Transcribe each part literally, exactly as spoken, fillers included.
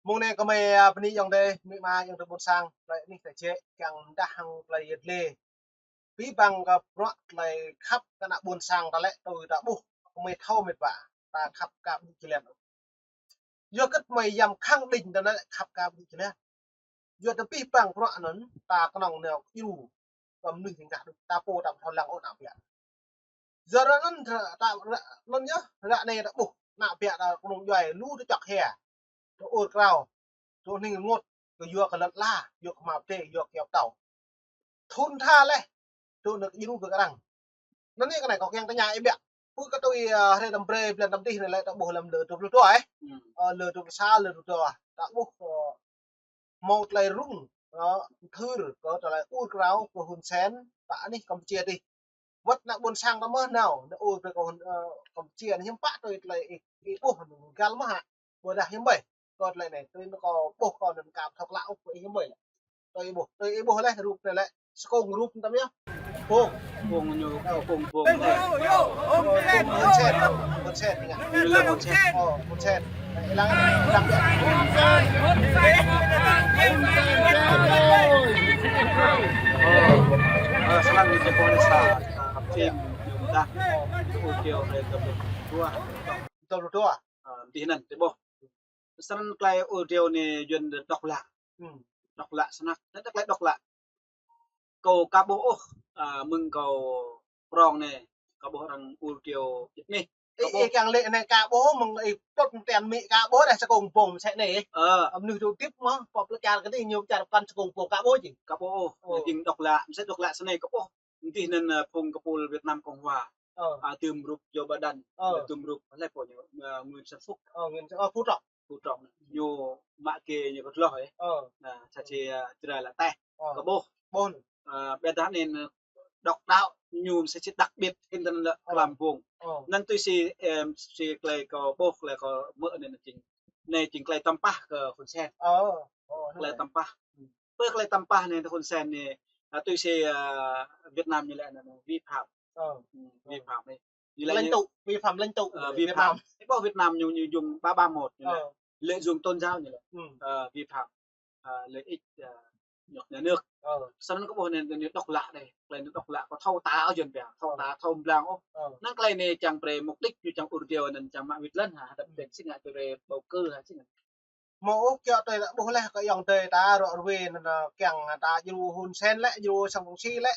Mông anai kơmơi, a, bơni ayŏng adơi, amĭ ama, ayŏng adơi ƀôn sang, tơlơi anih tơčĕ, kiăng mơdah hăng tơlơi yet lĕ. Abih bang kơ bruă tơlơi khăp kơ ană ƀôn sang ta lĕ tui ta ƀuh, kơmơi thâo mĕt wa, ta khăp kơ ƀu jơlan. Yua kơ kơmơi yăm khăng đing ta lĕ khăp kơ ƀu jơlan. Yua kơ abih bang bruă anŭn, ta kơnơ̆ng nao djru, kơ mơnuih ƀing gah đôč, ta pô ta ƀu thâo lăng ôh ană ƀiă. Yua anŭn ta, ta, anŭn yơh, ră anai ta ƀuh, ană ƀiă ta kơnơ̆ng djuai lu tơčŏk hia. Tơ ur krao, tơ hning rơngot, kơ yua kơ lŏn ala, yua kơ hmua pơdai, yua kơ kiao pơtâo. Thun tha leh, tơ nao djru kơ arăng. Anŭn anai kơ anai kâo kiăng tơña ih biă. Pơ kơ tui, a, hrơi năm brơi, blan năm dih anai lĕ ta ƀuh lăm lơ dua pluh dua, ơ. Hmm. Ơ, lơ dua pluh sa, lơ dua pluh dua. Ta ƀuh, ơ, hmâo tơlơi rŭng, ơ, thưr, kơ tơlơi ur krao, kơ Hun Sen, ta anih Kampuchia dih. Wơ̆t ană ƀôn sang ta mơ̆ nao, nao ur brơi kơ Hun, ơ, Kampuchia anai hiư̆m pă tui tơlơi ih, ih ƀuh, găl mơ̆ hă? Ƀôdah hiư̆m ƀơi? Kơ tơlơi anai, tui anŭn kâo ƀuh kâo anŭn aka ƀu thâo klă ôh, ih hiư̆m ƀơi lĕ. Tui ih ƀuh, tui ih ƀuh leh rup anai lĕ, skông rup tam yơh. Bông. Bông ñu, bông, bông anai. Hun Sen, Hun Sen, Hun Sen, ih ngă. Ñu lĕ Hun Sen. Ơ, Hun Sen. Ih lăng, ih lăng biă. Ơ, ơ, snăn ñu čơkông anai sa, sa, hăp čim, ñu mơdah. Ur Triều anai dua pluh dua. Dua pluh dua. Ơ, dih anŭn, dih ƀuh. Snăn tơlơi Ur Triều anai Yuan đŏk lă. Hmm. Đŏk lă snăk. Anŭn tơlơi đŏk lă. Kâo aka ƀuh ôh, a, mơ̆ng kâo prŏng anai, aka ƀuh arăng Ur Triều djŏp anai. Ih, ih kiăng lĕ anai aka ƀuh mơ̆ng ih pơt mơtian mĭ aka ƀuh dah čơkông bông mơsĕ anai. Ơ. Mơnuih dŏ hơdip mơ̆, pơp lĕ čar kơ dih ñu čar păn čơkông bông aka ƀuh či. Aka ƀuh ôh. Ơ. Jing đŏk lă, mơsĕ đŏk lă snei aka ƀuh. Dih anŭn, ơ, phung kơpul Việt Nam Cộng Hòa. Ơ. A, tơm rup Joe Biden. Ơ. Tơm rup lĕ pô ñu, ơ, Nguyễn Xuân Phúc. Ơ, Nguyễn Xuân, ơ, Phú Trọng. Phú Trọng. Ñu mă kơ ñu kơ tloh, ơ. Ơ. Anai, sa čô, ơ, Jrai lă teh. Ơ. Kơ ƀuh. Ƀuh. Ơ, ƀiădah anŭn, ơ, độc đạo ñu mơsĕ si đặc biệt hĭn tơnăn lĕ klam bông. Ơ. Anŭn tui si, ơ, si tơlơi kâo ƀuh, tơlơi kâo mơ̆ anŭn jing. Anai jing tơlơi tăm pah kơ Hun Sen. Ơ. Ơ, tơlơi tăm pah. Pơ tơlơi tăm pah anai tơ Hun Sen anai, a, tui si, a, Việt Nam ñu lĕ anŭn vi phạm. Ơ. Hmm, vi phạm anai. Ñu lĕ lãnh tụ, vi phạm lãnh tụ, ơ, vi phạm. Ih ƀuh Việt Nam ñu, ñu dùng ba ba một ñu lĕ. Ơ. Lợi dụng tôn giáo ñu lĕ. Hmm. Ơ, vi phạm, ơ, lợi ích, ơ, nhà nước. Ơ. Snăn aka ƀuh anai, anai độc lạ đeh. Tơlơi anai độc lạ, kâo thâo ta ôh Yuan biă, thâo ta, thâo mblang ôh. Ơ. Anŭn tơlơi anai čang brơi mục đích ñu čang Ur Triều anŭn čang mă wĭt lăn hă, hơdăp ƀing si ngă tui rai bầu cử hă si ngă. Mơ̆ ôh kiăng tui ta ƀuh leh kơ ayŏng adơi ta rŏ rơwe anŭn, ơ, kiăng ta djru Hun Sen lĕ, djru sang Phung Si lĕ,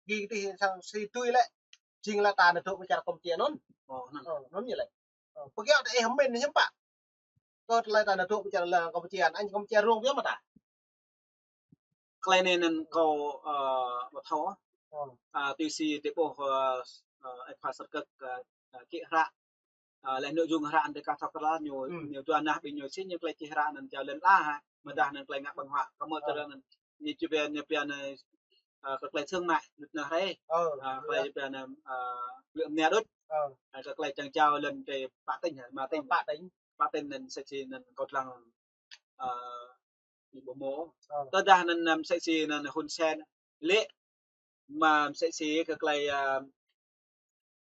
gih dih sang Si tui lĕ, jing lĕ ta nao dŏ pơ čar Kampuchia anŭn. Ơ, anŭn. Ơ, anŭn ñu lĕ. Ơ, pơkiaŏ ta ih hơmĭn hiư̆m pă. Kơ tơlơi ta nao dŏ pơ čar lĕ Kampuchia, anŭn Kampuchia rông biă mă ta. Tơlơi anai anŭn kâo, ơ, ƀu thâo. Ơ. A, tui si tơƀuh, ơ, ơ, ih pha sơkơ̆k, ơ, ơ, kĭ hră. Ơ, lĕ nội dung hră anŭn tơ kah thâo kơ la ñu, hmm, ñu dua nah ƀing ñu si ñu tơlơi čih hră anŭn jao lŏn ala hă. Mơdah anŭn tơlơi ngă ƀơ̆ng huă. Kơ mơ̆, ơ, tơlơi anŭn ñu či pia, ñu pia anŭn, ơ, kơ tơlơi thương mại, đŭt anŭn hrơi. Ơ, ơ, tơlơi ñu pia anŭn, ơ, blư̆ mnia đŭt. Ơ. Ơ, kơ tơlơi čang jao lŏn tơ pă tỉnh hă, rơma tỉnh. Pă tỉnh. Pă tỉnh anŭn sa čô anŭn kâo lăng, ơ, ñu ƀu mơ̆. Ơ. Tơdah anŭn, ơ, mơsĕ si anŭn Hun Sen lĕ, mơ̆ mơsĕ si kơ tơlơi, ơ,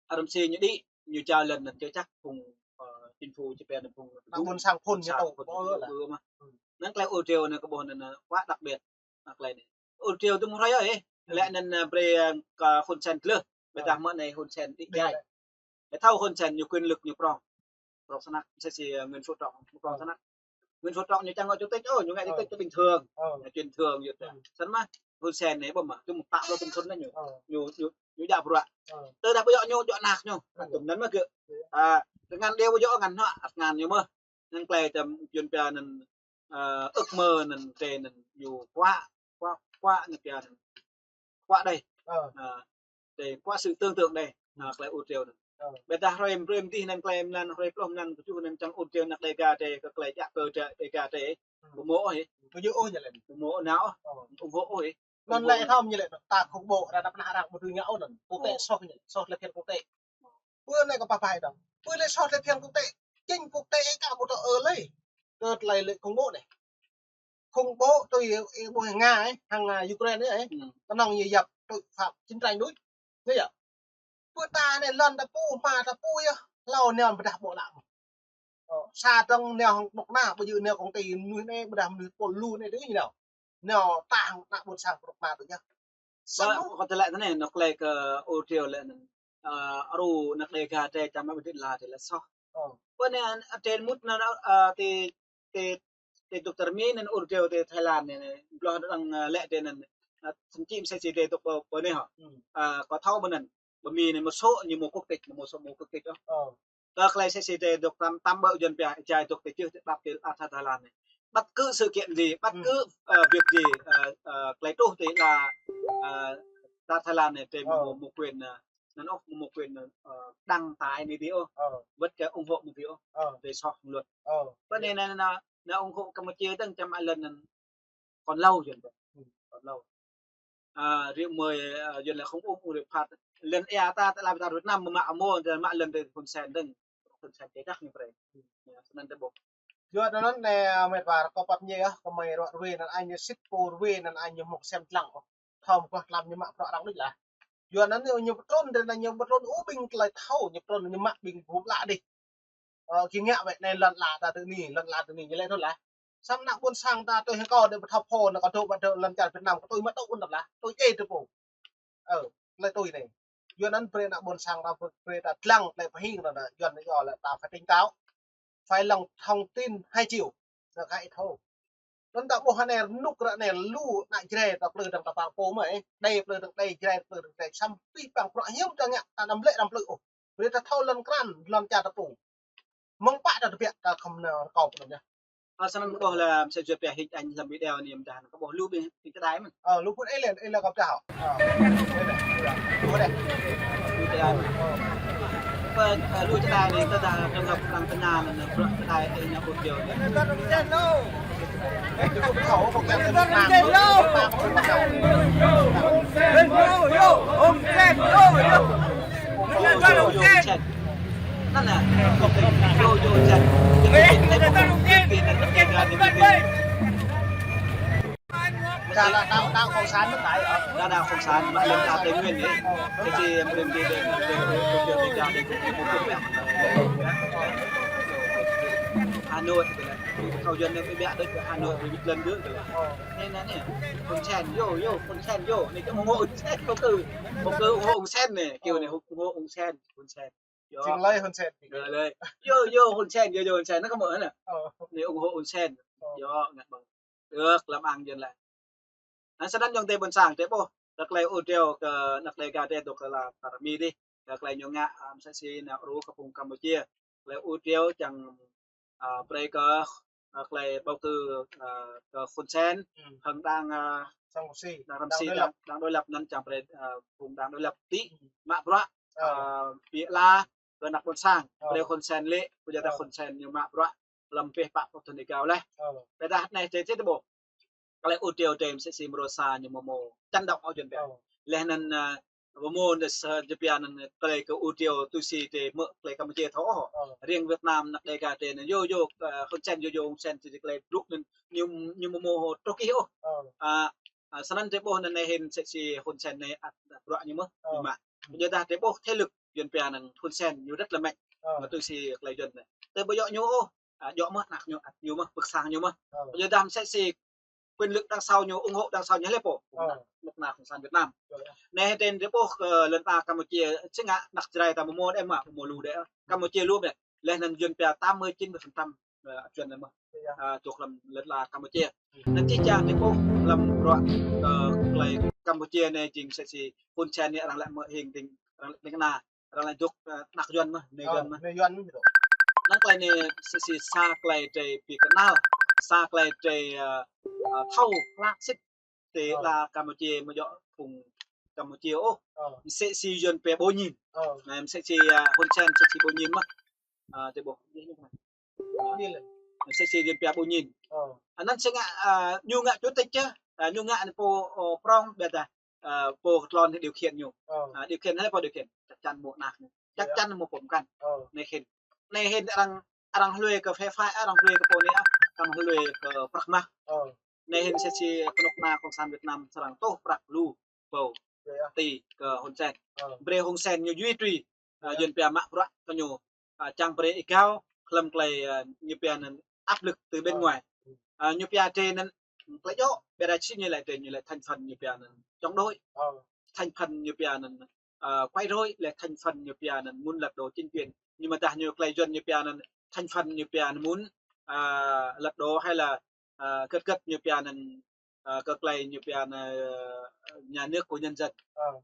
arăng si ñu đĭ, ñu jao lŏn anŭn čơ čăk phung, ơ, chính phủ či pia anŭn phung ană ƀôn sang phŭn ñu tŭ, phŭn ơ, ñu tŭ mơ̆. Hmm. Anŭn tơlơi Ur Triều anŭn aka ƀuh anŭn, anŭn quá đặc biệt. Anŭn tơlơi anai. Ur Triều tŭ mơ̆ hrơi ơi. Hmm. Lĕ anŭn, ơ, brơi, ơ, kơ Hun Sen tơlơi. Ƀiădah mơ̆ anai Hun Sen đĭ jai. Ƀiădah thâo Hun Sen ñu quyền lực ñu prŏng. Prŏng snăk, mơsĕ si, ơ, Nguyễn Phú Trọng, prŏng snăk. Nguyễn Phú Trọng ñu čang ngă chủ tịch, ơ, ñu ngă chủ tịch bình thường. Ơ. Ñu bình thường yơh. Ơ. Snăn mơ̆, Hun Sen anai ƀu mơ̆, tŭ mơ̆ pă pluh tơm thŭn anai ñu. Ơ. Ñu, ñu, ñu djă bruă. Ơ. Tơdah ƀu djơ̆ ñu, djơ̆ ană ñu. Ơ. Tŭm anŭn mơ̆ kơ. Ơ. A, tơngan đe ƀu djơ̆ ngăn hă, ăt ngăn ñu mơ̆. Anŭn tơlơi tơm Yuan pia anŭn, ơ, ước mơ anŭn, tơlơi anŭn, ñu quá, quá, quá anŭn pia anŭn. Quá đeh. Ơ. Ơ, đeh, quá sự tưởng tượng đeh. Ơ, tơlơi Ur Triều anŭn. Ơ. Ƀiădah hrơi, hrơi mơ̆ng dih anŭn tơlơi mlan, hrơi pluh mlan kơjuh anŭn čang Ur Triều anŭn Đêga đeh, kơ tơlơi djă kơ đeh, Đêga đeh. Hmm. Ƀu mơ̆ ôh ih. Ƀu djơ̆ ôh ñu lĕ. Ƀu mơ̆ ôh nao ôh. Ơ. Ủng hộ ôh ih. Anŭn lĕ thâo ñu lĕ, ta khủng bố, ra đăp nah arăng ƀu tui ngă ôh anŭn. Quốc tế soh ñu lĕ, soh tơlơi phiăn quốc tế. Pơ anai kơ pơpă ih dong. Pơ anai soh tơlơi phiăn quốc tế. Chính quốc tế ih aka ƀu thâo ơ lơi. Kơ tơlơi lĕ khủng bố anai. Khủng bố tui ih, ih ƀuh Nga ơi, hăng, a, Ukraine ơi. Hmm. Kơnơ̆ng ñu yap tội phạm chiến tranh đôč. Anai yơh. Pơ ta anai lŏn ta pô, hmua ta pô yơh. Hlâo anŭn pơdah ƀô̆ lă mơ̆. Ơ, sa tơng nao hăng kơnuk kơna, ƀu djơ̆ nao công ty mơnuih anai, ƀôdah mơnuih pô lu anai tui ñu nao. Nao ta hăng ană ƀôn sang kơnuk kơna tui yơh. Samơ̆ kâo tơlơi tui anai, nao tơlơi kơ ur triu lĕ anŭn. Ơ, aru ană Dega tơ čang mă ƀu djơ̆ la tơ lĕ soh. Ơ. Pơ anai, ơ, tơ mŭt anŭn, ơ, tơ, tơ, tơ dokter Mi anŭn ur triu tơ Thái Lan anai, anai. Bloh đang, ơ, lĕ tơ anŭn, ơ, thậm chí msĕ si tơ dŏ pơ, pơ anai hŏ. Ơ, kâo thâo pơ anŭn. Pơ Mi anai mơ̆ sô, ñu mơ̆ quốc tịch, mơ̆ sô mơ̆ quốc tịch hŏ. Ơ. Tơ tơlơi msĕ si tơ dŏ tam, tam ƀơi Yuan pia, jai dŏ tơ čư̆ tơ ƀăp tơ la ta Thái Lan anai. Bất cứ sự kiện gì, bất cứ, ơ, việc gì, ơ, ơ, tơlơi truh tơ la, ơ, ta Thái Lan anai, tơ mơ̆, mơ̆ quyền, ơ, anŭn ôh, mơ̆ quyền, ơ, đăng tải anai tui ôh. Ơ. Wơ̆t kơ ủng hộ anai tui ôh. Ơ. Tơ soh luật. Ơ. Pơ anai, anŭn, anŭn, anŭn ủng hộ Campuchia tơng čang mă lŏn anŭn còn lâu Yuan. Còn lâu. Ơ, rĭm mơi, ơ, Yuan lĕ không ủng hộ rĭm phat. Lŏn ia ta, ta la ta Việt Nam mă mơ̆, ta mă lŏn tơ Hun Sen tơng. Hun Sen tơ đah ñu brơi. Anŭn tơ ƀuh. Yua anŭn anai, ơ, met wa, kâo pap ñe yơh, kơ mơi ruă rui anŭn ai ñu sĭt pô rui anŭn ai ñu mŭk sem tlang ôh. Thâo mơ̆ kơ tlam ñu mă prăk arăng đôč lah. Yua anŭn ñu, ñu pơtrŭn, tơ anŭn ñu pơtrŭn ƀing tơlơi thâo, ñu pơtrŭn ñu mă ƀing gum lă dih. Ơ, kơ ngă wơ̆t anai lŏn la ta tơ anai, lŏn la tơ anai, ñu lĕ tui lah. Samơ̆ ană ƀôn sang ta tui hăng kâo dih pơthâo phô, anŭn kâo dŏ ƀơi lŏn čar Việt Nam, kâo tui mă tŭ ŭn tơlah, tui ê tơ pô. Ơ, lĕ tui anai. Yua anŭn brơi ană ƀôn sang ta brơi ta tlang, lĕ pơhing ta, yua anŭn yơh lĕ ta phải tỉnh táo. Phải lòng thông tin hai chiều. Anŭn kơ ih thâo. Anŭn ta ƀuh anai rơnŭk ră anai lu ană Jrai ta plư dơ̆ng ta păng pô mơ̆, ơ. Đe plư dơ̆ng đe, Jrai plư dơ̆ng Jrai. Samơ̆ pih păng prăk hiư̆m ta ngă, ta anăm lĕ anăm plư ôh. Brơi ta thâo lŏn krăn, lŏn čar ta pô. Mơ̆ng pă ta tơbiă ta khŏm nao rơkâo pơnŭn yơh. Ơ, snăn ƀuh lĕ msĕ si pia hĭ anh lăm video anai mơ̆n, kâo ƀuh lu ƀing čơđai mơ̆n. Ơ, lu pŭn ê lĕ, ê lĕ kâo pơdah hŏ. Ơ, ê lĕ, ê lĕ. Lu čơđai mơ̆n. Pơ, ơ, lu čơđai anai tơdah trường hợp tăng tơña anŭn, anŭn, bruă čơđai tơ ñu ƀu djơ̆. Ơ, ñu ƀu thâo, ƀu kiăng tơ Việt Nam. Yo, yo, Hun Sen, yo, yo. Yo, yo, Hun Sen. Anŭn anai, yo, yo, Hun Sen. Đa, đa, đa, đa Cộng sản nước Đại hả? Đa, đa Cộng sản, mă lŏn ta Tây Nguyên anai. Tơ či mơ̆ lŏn ta Tây Nguyên, Tây Nguyên, Tây Nguyên, Tây Nguyên. Hà Nội, kơ lĕ. Kâo Yuan anai ƀiă đôč kơ Hà Nội, ƀiă lŏn gơ̆ kơ lĕ. Anai, anai, anai. Hun Sen, yo, yo, Hun Sen, yo. Anai kơ ủng hộ Hun Sen, bầu cử. Bầu cử ủng hộ Hun Sen anai, kiểu anai, ủng hộ Hun Sen, Hun Sen. Yo. Jing lơi Hun Sen. Yo, lơi. Yo, yo, Hun Sen, yo, yo, Hun Sen. Anŭn kơ mơ̆ anai. Ơ. Anai ủng hộ Hun Sen. Ơ. Yo, ngă ƀơ̆ng. Ơ, lăm ang Yuan lĕ. Anŭn snăn ayŏng adơi ƀôn sang, tơ ƀuh. Tơlơi ur triu kơ ană Dega tơ dŏ tơ la ta Mi dih. Tơlơi ñu ngă, ơ, msĕ si nao ru kơ phung Campuchia. Tơlơi ur triu čang, ơ, brơi kơ, ơ, tơlơi bầu cử, ơ, kơ Hun Sen, hăng đảng, ơ, đảng Đảng Đảng Đối Lập, đảng Đối Lập anŭn čang brơi, ơ, phung đảng Đối Lập tĭ, mă bruă, ơ, biă la, kơ ană ƀôn sang, brơi Hun Sen lĕ, ƀu djơ̆ ta Hun Sen ñu mă bruă, lăm pĕ pă pơtŭn êgao leh. Ƀiădah anai tơ, tơ ƀuh. Tơlơi ur triu tơ msĕ si mrô sa ñu mơ̆ mơ̆ chăn đŏk ôh Yuan pia. Leh anŭn, ơ, mơ̆ mơ̆ anai sa Yuan pia anŭn tơlơi kơ ur triu tui si tơ mơ̆ tơlơi Campuchia thâo ôh. Riêng Việt Nam ană Dega tơ anŭn yo yo, ơ, Hun Sen yo yo Hun Sen tơ tơlơi brŭ anŭn ñu, ñu mơ̆ mơ̆ truh kih ôh. Ơ, ơ, snăn tơ ƀuh anŭn anai hĭn msĕ si Hun Sen anai ăt, ăt bruă ñu mơ̆, ñu mă. Ƀu djơ̆ ta tơ ƀuh thế lực Yuan pia anŭn Hun Sen ñu rất là mạnh. Mơ̆ tui si tơlơi Yuan anai. Tơ ƀu djơ̆ ñu ôh, ơ, djơ̆ mơ̆ ană ñu, ăt ñu mơ̆, pơk sang ñu mơ̆. Ƀu djơ̆ ta msĕ si quyền lực đằng sau ñu, ủng hộ đằng sau ñu lĕ pô. Ơ. Anŭn, anŭn Cộng sản Việt Nam. Anai tơ tơ ƀuh kơ lŏn ta Campuchia, sĭt ngă ană Jrai ta mơ̆ mơ̆ đe mă, mơ̆ lu đe. Campuchia lu đe. Leh anŭn Yuan pia tám mươi chín mươi phần trăm, ơ, Yuan lĕ mơ̆. Ơ, dŏ lăm lŏn ta Campuchia. Anŭn čih čang tơ ƀuh lăm bruă, ơ, tơlơi Campuchia anai jing msĕ si Hun Sen anai arăng lĕ mơ̆ hing ding, arăng lĕ ding kơna. Arăng lĕ dŏ, ơ, ană Yuan mơ̆, anai Yuan mơ̆. Anai Yuan mơ̆ dŏ. Anŭn tơlơi anai msĕ si sa tơlơi drơi pi kơnăl, sa tơlơi drơi, ơ, ơ, thâo klă sĭt tơ la Campuchia mơ̆ djơ̆ phung Campuchia ôh. Msĕ si Yuan pia bô ñin. Anai msĕ si, ơ, Hun Sen msĕ si bô ñin mơ̆. Ơ, tơ ƀuh. Msĕ si Yuan pia bô ñin. Anŭn sĭt ngă, ơ, ñu ngă chủ tịch yơh. Ơ, ñu ngă anai pô, ơ, prong ƀiădah, ơ, pô kơ tlôn anai điều khiển ñu. Ơ, điều khiển anai pô điều khiển. Chắc chắn mơ̆ ană ñu. Chắc chắn mơ̆ pô mkăn. Anai hĭn. Anai hĭn arăng, arăng hlue kơ phe phái, arăng hlue kơ pô anai, arăng hlue kơ prăk mah. Anai hĭn msĕ si kơnuk kơna Cộng sản Việt Nam srăng tuh prăk lu pô tĭ kơ Hun Sen. Brơi Hun Sen ñu duy trì, ơ, Yuan pia mă bruă kơ ñu, ơ, čang brơi êgao, hlăm tơlơi, ơ, ñu pia anŭn áp lực từ bên ngoài. Ơ, ñu pia drei anŭn tơlơi djơ̆, ƀiădah či ñu lĕ drei ñu lĕ thành phần ñu pia anŭn chống đối. Thành phần ñu pia anŭn, ơ, quấy rối, lĕ thành phần ñu pia anŭn muốn lật đổ chính quyền. Nhưng mà dah ñu tơlơi Yuan ñu pia anŭn thành phần ñu pia anŭn muốn, ơ, lật đổ hay là, ơ, gật gật ñu pia anŭn, ơ, kơ tơlơi ñu pia anŭn, ơ, nhà nước của nhân dân.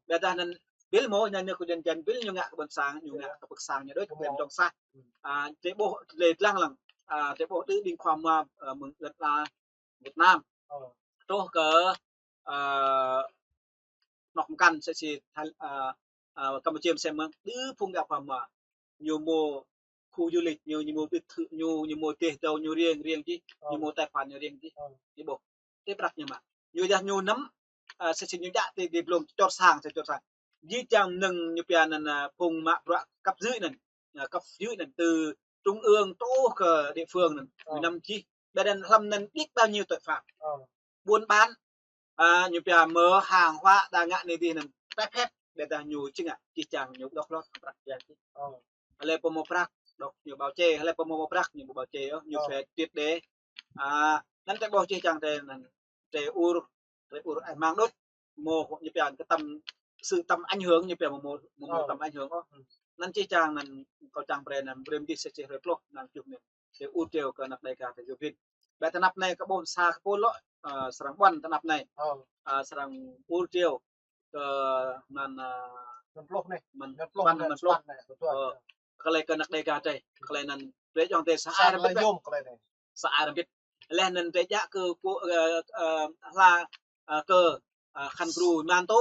Ƀiădah anŭn ƀil mơ̆ nhà nước của nhân dân, ƀil ñu ngă kơ ƀôn sang, ñu ngă kơ pơk sang ñu đôč, kơ ƀôn sang. Ơ, drei ƀuh lĕ lăng lăng, ơ, drei ƀuh đưm ƀing khua mua, ơ, mơ̆ng lŏn la Việt Nam. Truh kơ, ơ, nŏk mơkăn sĕ si Thái, ơ, ơ, Campuchia mơsĕ mơ̆n, đưm phung gah khua mua. Ñu mua khu du lịch, ñu, ñu mua biệt thự, ñu, ñu mua teh dâu, ñu riêng, riêng čih, ñu mua tài khoản, ñu riêng čih. Ñu ƀuh. Tơl prăk ñu mă. Ñu yơh ñu năm, ơ, sĕ si ñu djă tơl, tơl blung čor sang, čor sang. Jih jang mơnơ̆ng ñu pia anŭn, ơ, phung mă bruă cấp dưới anŭn, ơ, cấp dưới anŭn từ trung ương truh kơ địa phương anŭn. Ñu năm jih. Ƀiădah hlăm anŭn biết bao nhiêu tội phạm. Buôn bán, ơ, ñu pia mở hàng hóa đa ngă anai dih anŭn trái phép, ƀiădah ñu či ngă, jih jang ñu dŏ hlŏt prăk jang čih. Hlơi pô mơ̆ prăk, dŏ ñu bảo kê, hlơi pô mơ̆ prăk ñu bảo kê, ơ, ñu phải triệt để. Ơ, anŭn drei ƀuh jih jang drei anŭn, drei ur, drei ur ai mang đôč, mơ̆ ñu pia kơ tâm, sự tâm ảnh hưởng ñu pia mơ̆, mơ̆, mơ̆ tâm ảnh hưởng, ơ. Anŭn jih jang anŭn kâo čang brơi anŭn brơi mơ̆ng dih sĕ si hrơi pluh anŭn čuh anŭn. Drei ur triu kơ anăk Đêga drei yua hĭn. Ƀiădah tơnap anai kơ ƀuh sa kơ pô lŏ, ơ, srăng ƀuăn tơnap anai. Ơ, srăng ur triu kơ anŭn, ơ, mơ̆n pluh anai. Mơ̆n pluh anai, mơ̆n pluh anai. Ơ, kơ lĕ kơ anăk Đêga drei, kơ lĕ anŭn drei djŏng drei sa ai rơmbit. Sa ai rơmbit. Lĕ anŭn drei djă kơ pô, ơ, ơ, hla, ơ, kơ, ơ, khăn gru mơ̆n tŭ.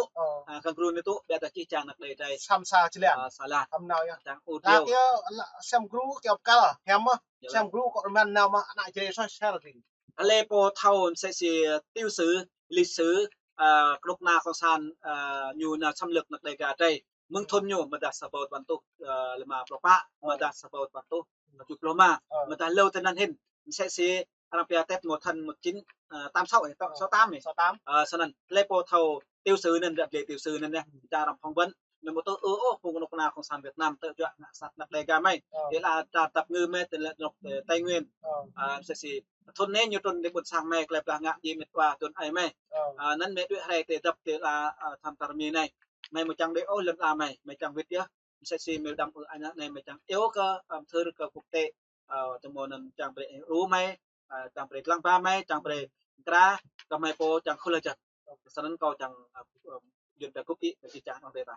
Ơ, khăn gru anai tŭ, ƀiădah jih jang anăk Đêga drei. Samơ̆ sa čơlian. Ơ, sa lah. Samơ̆ nao yơh. Čang ur triu. Lah kiơ, lah, sem gru kiơ pơkăl, hiam mơ̆n. Sem gru kơ mơ̆n nao mă anăk Jrai soh sel ring. Hlơi pô thâo sĕ si tiểu sử, lịch sử, ơ, kơnuk kơna cộng sản, ơ, ñu nao xâm lược anăk Đêga drei. Mơ̆ng thŭn ñu, mơ̆ dah sa rơbâo tơpăn rơtuh, ơ, lima pluh pă, mơ̆ dah sa rơbâo tơpăn rơtuh, ơ, tujuh pluh rơma. Ơ. Mơ̆ dah hlâo tơl anŭn hĭn, sĕ si arăng pia Tết một thân một chín, ơ, tám sáu, ơ, sáu tám anai. Sáu tám. Ơ, snăn, hlơi pô thâo tiểu sử anŭn, ră lĕ tiểu sử anŭn yơh, čang arăng phỏng vấn. Anŭn mơ̆ tŭ, ơ, ơ, phung kơnuk kơna cộng sản Việt Nam tơl juă ngă sat anăk Đêga mơ̆n. Ơ. Tơl ta dăp ngư mơ̆n, tơl lĕ dŏ, ơ, Tây Nguyên. Ơ. Ơ, sĕ si, thŭn anai ñu trŭn đĭ ƀôn sang mơ̆n, tơl plah ngă djai mĕt wa tuan ai mơ̆n. Ơ. Ơ, anŭn mơ̆ đuaĭ hrơi tơl dăp tơl, ơ, ơ, tham tar mi anai. Mơ̆ mơ̆ čang đuaĭ ôh lŏn la mơ̆n, mơ̆ čang wĭt yơh. Sĕ si mơ̆ đăm ư anăk anai mơ̆ čang iâu kơ, ơ, thâo kơ quốc tế, ơ, tơmơ̆ anŭn čang brơi ru mơ̆n, ơ, čang brơi lăng ba mơ̆n, čang brơi kra, kơ mơ̆ pô čang khul lajăt. Snăn kâo čang, ơ, ơ, Yuan ta gŭp ih, kơ jih jang dŏ drei ta.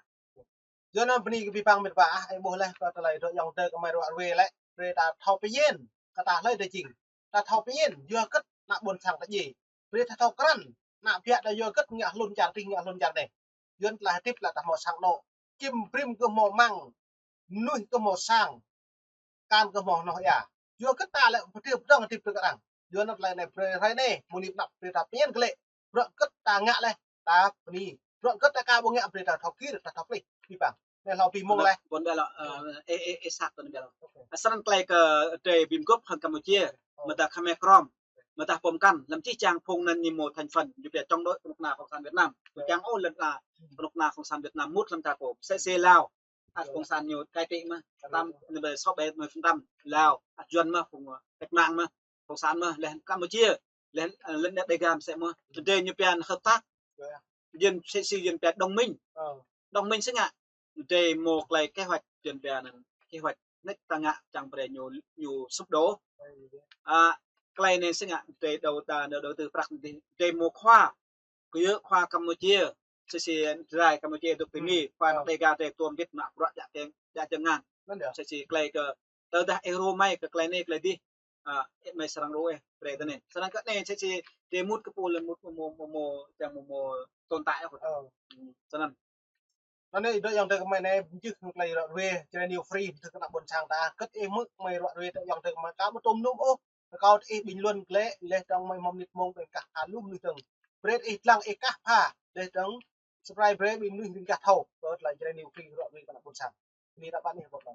Yua anŭn bơni kơ abih bang mĕt wa ah, ih ƀuh leh kơ tơlơi dŏ ayŏng adơi kơ mơi ruă ruê lĕ, brơi ta thâo pơyên, kơ ta hlơi ta jing. Ta thâo pơyên, yua hơget anăk ƀôn sang ta djai. Brơi ta thâo krăn, anăk biă ta yua hơget ngă hlŭn čar tih, ngă hlŭn čar anai. Yuan tơlơi hơdip lĕ ta hmâo sang anô̆. Čim brĭm kơ hmâo măng, mơnuih kơ hmâo sang, akan kơ hmâo hnoh ia. Yua hơget ta lĕ pơtê pơdơ̆ng hơdip tơ kơ arăng. Yua anŭn tơlơi anai brơi hrơi anai, mơ̆ng anai pơnăp brơi ta pơyên kơ lĕ. Bruă hơget ta ngă leh, ta bơni. Bruă hơget ta ka ƀu ngă brơi ta thâo kir, ta thâo plih. Abih bang. Anai hlâo abih mông leh. Ƀôn ƀiă lŏ, ơ, ê, ê, ê, sat ƀôn ƀiă lŏ. Ơ, snăn tơlơi kơ drei bi mguôp hăng Campuchia, mơ̆ dah Khmer Krom, mơ̆ dah pơm kăn, lăm jih jang phung anŭn ñu mơ̆ thành phần, ñu pia chống đối kơnuk kơna cộng sản Việt Nam. Ƀu čang ôh lŏn la kơnuk kơna cộng sản Việt Nam mŭt lăm ta kơ. Sĕ si Lào, ăt cộng sản ñu cai trị mơ̆n. Tám, anai ƀơi sáu bảy mươi phần trăm Lào, ăt Yuan mơ̆n, phung, ơ, cách mạng mơ̆n, cộng sản mơ̆n, leh Campuchia, leh, ơ, lŏn anăk Đêga mơ̆ sĕ mơ̆n. Drei ñu pia hợp tác. Yuan sĕ si Yuan pia đồng minh. Đồng minh sĕ ngă. Drei mơ̆ tơlơi kế hoạch Yuan pia anŭn, kế hoạch anai ta ngă čang brơi ñu, ñu sụp đổ. Ơ, tơlơi anai sĕ ngă, drei đầu ta, đầu tư prăk anai, drei mơ̆ khua, kơ yua khua Campuchia, sĕ si Jrai Campuchia dŏ tơ Mi, khua anăk Đêga drei tuôm wĭt mă bruă djă čang, djă čang ngăn. Sĕ si tơlơi kơ, tơdah ih ru mơi kơ tơlơi anai, tơlơi dih, ơ, ih mơi srăng ru ih, brơi tơ anai. Snăn kơ anai, sĕ si drei mŭt kơ pô lĕ mŭt mơ̆, mơ̆, mơ̆, čang mơ̆, mơ̆ tồn tại ôh. Snăn. Anŭn anai, dŏ ayŏng adơi kơ mơi anai, jih kơ tơlơi ruă ruê, Jrai New Free, tơ kơ anăk ƀôn sang ta, hơget ih hmư̆ mơi ruă ruê, dŏ ayŏng adơi kơ mơi, ka ƀu tŭm nŭm ôh, rơkâo ih bình luận kơ lĕ, leh dơ̆ng mơi hmâo mơnit mông, ƀing kah pha lŭm mơnit dơ̆ng. Brơi ih dlăng ih kah pha, leh dơ̆ng subscribe brơi ƀing mơnuih ƀing kah thâo, kơ tơlơi Jrai New Free ruă ruê kơ anăk ƀôn sang. Anai ta ƀuh anai hơget lŏ.